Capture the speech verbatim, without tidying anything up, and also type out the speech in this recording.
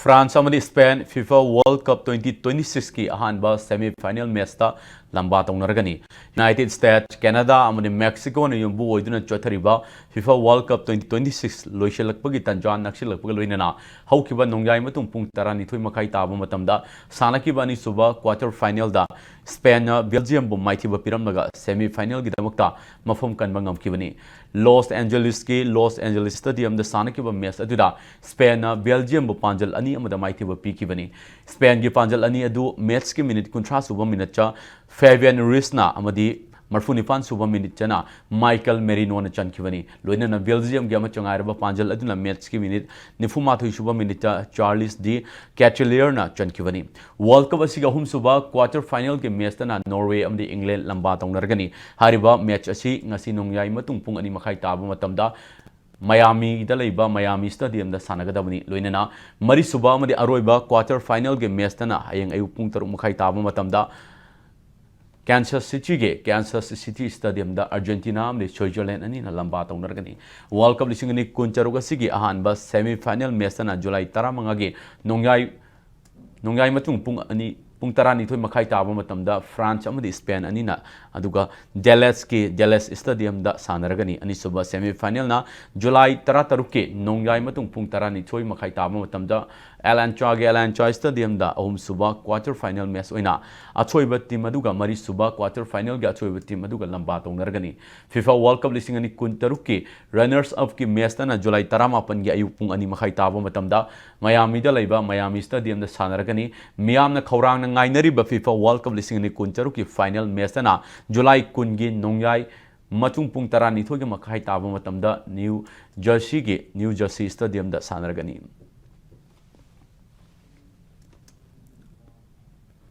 France ꯑꯃꯗꯤ Spain FIFA World Cup twenty twenty-six ꯀꯤ ꯑꯍꯥꯟꯕ semi final match ꯇ ꯂꯝꯕꯥ ꯇꯧꯅꯔꯒꯅꯤ꯫ United States, Canada ꯑꯃꯗꯤ Mexico ꯅ ꯌꯨꯝꯕꯨ ꯑꯣꯏꯗꯨꯅ ꯆꯠꯊꯔꯤꯕ FIFA World Cup twenty twenty-six ꯂꯣꯏꯁꯤꯜꯂꯛꯄꯒꯤ ꯇꯟꯖꯥ ꯅꯛꯁꯤꯜꯂꯛꯄꯒ ꯂꯣꯏꯅꯅ ꯍꯧꯈꯤꯕ ꯅꯣꯡꯌꯥꯏ ꯃꯇꯨꯡ ꯄꯨꯡ ꯇꯔꯥꯅꯤꯊꯣꯏ ꯃꯈꯥꯏ ꯇꯥꯕ ꯃꯇꯝꯗ ꯁꯥꯟꯅꯈꯤꯕ ꯑꯅꯤꯁꯨꯕ quarter final ꯗ ꯁ꯭ꯄꯦꯟꯅ ꯕꯦꯜꯖꯤꯌꯝꯕꯨ ꯃꯥꯏꯊꯤꯕ ꯄꯤꯔꯝꯂꯒ semi final ꯒꯤꯗꯃꯛꯇ ꯃꯐꯝ ꯀꯟꯕ ꯉꯝꯈꯤꯕꯅꯤ꯫ ꯂꯣꯁ ꯑꯦꯟꯖꯦꯂꯤꯁꯀꯤ ꯂꯣꯁ ꯑꯦꯟꯖꯦꯂꯤꯁ ꯁ꯭ꯇꯦꯗꯤꯌꯝꯗ ꯁꯥꯟꯅꯈꯤꯕ ꯃꯦꯆ ꯑꯗꯨꯗ ꯁ꯭ꯄꯦꯟꯅ ꯕꯦꯜꯖꯤꯌꯝꯕꯨ ꯄꯥꯟꯖꯜ ꯑꯅꯤ ꯑꯃꯗ ꯃꯥꯏꯊꯤꯕ ꯄꯤꯈꯤꯕꯅꯤ꯫ ꯁ꯭ꯄꯦꯟꯒꯤ ꯄꯥꯟꯖꯜ ꯑꯅꯤ ꯑꯗꯨ ꯃꯦꯆꯀꯤ ꯃꯤꯅꯤꯠ ꯀꯨꯟꯊ꯭ꯔꯥ ꯁꯨꯕ ꯃꯤꯅꯤꯠꯇ ꯐꯦꯕꯤꯌꯟ ꯔꯨꯏꯁꯅ ꯑꯃꯗꯤ ꯃꯔꯐꯨ ꯅꯤꯄꯥꯟ ꯁꯨꯕ ꯃꯤꯅꯤꯠꯇꯅ ꯃꯥꯏꯀꯦꯜ ꯃꯦꯔꯤꯅꯣꯅ ꯆꯟꯈꯤꯕꯅꯤ꯫ ꯂꯣꯏꯅꯅ ꯕꯦꯜꯖꯤꯌꯝꯒꯤ ꯑꯃꯠꯇ ꯉꯥꯏꯔꯕ ꯄꯥꯟꯖꯜ ꯑꯗꯨꯅ ꯃꯦꯆꯀꯤ ꯃꯤꯅꯤꯠ ꯅꯤꯐꯨ ꯃꯥꯊꯣꯏ ꯁꯨꯕ ꯃꯤꯅꯤꯠꯇ ꯆꯥꯔꯂꯤꯁ ꯗꯤ ꯀꯦꯆꯦꯂꯤꯌꯔꯅ ꯆꯟꯈꯤꯕꯅꯤ꯫ World Cup ꯑꯁꯤꯒꯤ ꯑꯍꯨꯝꯁꯨꯕ quarter final ꯒꯤ ꯃꯦꯆꯇꯅ ꯅꯣꯔꯋꯦ ꯑꯃꯗꯤ ꯏꯪꯂꯦꯟ ꯂꯝꯕꯥ ꯇꯧꯅꯔꯒꯅꯤ꯫ ꯍꯥꯏꯔꯤꯕ ꯃꯦꯆ ꯑꯁꯤ ꯉꯁꯤ ꯅꯣꯡꯌꯥꯏ ꯃꯇꯨꯡ ꯄꯨꯡ ꯑꯅꯤ ꯃꯈꯥꯏ ꯇꯥꯕ ꯃꯇꯝꯗ ꯃꯌꯥꯃꯤꯗ ꯂꯩꯕ ꯃꯌꯥꯃꯤ ꯁ꯭ꯇꯦꯗꯤꯌꯝꯗ ꯁꯥꯟꯅꯒꯗꯕꯅꯤ꯫ ꯂꯣꯏꯅꯅ ꯃꯔꯤꯁꯨꯕ ꯑꯃꯗꯤ ꯑꯔꯣꯏꯕ quarter final ꯒꯤ ꯃꯦꯆꯇꯅ ꯍꯌꯦꯡ ꯑꯌꯨꯛ ꯄꯨꯡ ꯇꯔꯨꯛ ꯃꯈꯥꯏ ꯇꯥꯕ ꯃꯇꯝꯗ ꯀꯦꯟꯁꯁ ꯁꯤꯇꯤꯒꯤ ꯀꯦꯟꯁꯁ ꯁꯤꯇꯤ ꯁ꯭ꯇꯦꯗꯤꯌꯝꯗ ꯑꯥꯔꯖꯦꯟꯇꯤꯅꯥ ꯑꯃꯗꯤ ꯁ꯭ꯋꯤꯖꯔꯂꯦꯟ ꯑꯅꯤꯅ ꯂꯝꯕꯥ ꯇꯧꯅꯔꯒꯅꯤ꯫ World Cup ꯂꯤꯁꯤꯡ ꯑꯅꯤ ꯀꯨꯟꯇꯔꯨꯛ ꯑꯁꯤꯒꯤ ꯑꯍꯥꯟꯕ semi final ꯃꯦꯆꯇꯅ ꯖꯨꯂꯥꯏ ꯇꯔꯥꯃꯉꯥꯒꯤ ꯅꯣꯡꯌꯥꯏ, ꯅꯣꯡꯌꯥꯏ ꯃꯇꯨꯡ ꯄꯨꯡ ꯑꯅꯤ, ꯄꯨꯡ ꯇꯔꯥꯅꯤꯊꯣꯏ ꯃꯈꯥꯏ ꯇꯥꯕ ꯃꯇꯝꯗ ꯐ꯭ꯔꯥꯟꯁ ꯑꯃꯗꯤ ꯁ꯭ꯄꯦꯟ ꯑꯅꯤꯅ ꯑꯗꯨꯒ ꯗꯦꯂꯁꯀꯤ ꯗꯦꯂꯁ ꯁ꯭ꯇꯦꯗꯤꯌꯝꯗ ꯁꯥꯟꯅꯔꯒꯅꯤ꯫ ꯑꯅꯤꯁꯨꯕ semi final ꯅ ꯖꯨꯂꯥꯏ ꯇꯔꯥꯇꯔꯨꯛꯀꯤ ꯅꯣꯡꯌꯥꯏ ꯃꯇꯨꯡ ꯄꯨꯡ ꯇꯔꯥꯅꯤꯊꯣꯏ ꯃꯈꯥꯏ ꯇꯥꯕ ꯃꯇꯝꯗ ꯑꯦꯂꯥꯟꯆꯥꯒꯤ ꯑꯦꯂꯥꯟꯆꯥ ꯁ꯭ꯇꯦꯗꯤꯌꯝꯗ ꯑꯍꯨꯝꯁꯨꯕ quarter final ꯃꯦꯆ ꯑꯣꯏꯅ ꯑꯊꯣꯏꯕ ꯇꯤꯝ ꯑꯗꯨꯒ ꯃꯔꯤꯁꯨꯕ quarter final ꯒꯤ ꯑꯊꯣꯏꯕ ꯇꯤꯝ ꯑꯗꯨꯒ ꯂꯝꯕꯥ ꯇꯧꯅꯔꯒꯅꯤ꯫ FIFA World Cup ꯂꯤꯁꯤꯡ ꯑꯅꯤ ꯀꯨꯟꯇꯔꯨꯛꯀꯤ runners up ꯀꯤ ꯃꯦꯆꯇꯅ ꯖꯨꯂꯥꯏ ꯇꯔꯥꯃꯥꯄꯟꯒꯤ ꯑꯌꯨꯛ ꯄꯨꯡ ꯑꯅꯤ ꯃꯈꯥꯏ ꯇꯥꯕ ꯃꯇꯝꯗ ꯃꯌꯥꯃꯤꯗ ꯂꯩꯕ ꯃꯌꯥꯃꯤ ꯁ꯭ꯇꯦꯗꯤꯌꯝꯗ ꯁꯥꯟꯅꯔꯒꯅꯤ꯫ ꯃꯤꯌꯥꯝꯅ ꯈꯧꯔꯥꯡꯅ ꯉꯥꯏꯅꯔꯤꯕ FIFA World Cup ꯂꯤꯁꯤꯡ ꯑꯅꯤ ꯀꯨꯟꯇꯔꯨꯛꯀꯤ final ꯃꯦꯆꯇꯅ ꯖꯨꯂꯥꯏ ꯀꯨꯟꯒꯤ ꯅꯣꯡꯌꯥꯏ ꯃꯇꯨꯡ ꯄꯨꯡ ꯇꯔꯥꯅꯤꯊꯣꯏꯒꯤ ꯃꯈꯥꯏ ꯇꯥꯕ ꯃꯇꯝꯗ ꯅ꯭ꯌꯨ ꯖꯔꯁꯤꯒꯤ ꯅ꯭ꯌꯨ ꯖꯔꯁꯤ ꯁ꯭ꯇꯦꯗꯤꯌꯝꯗ ꯁꯥꯟꯅꯔꯒꯅꯤ꯫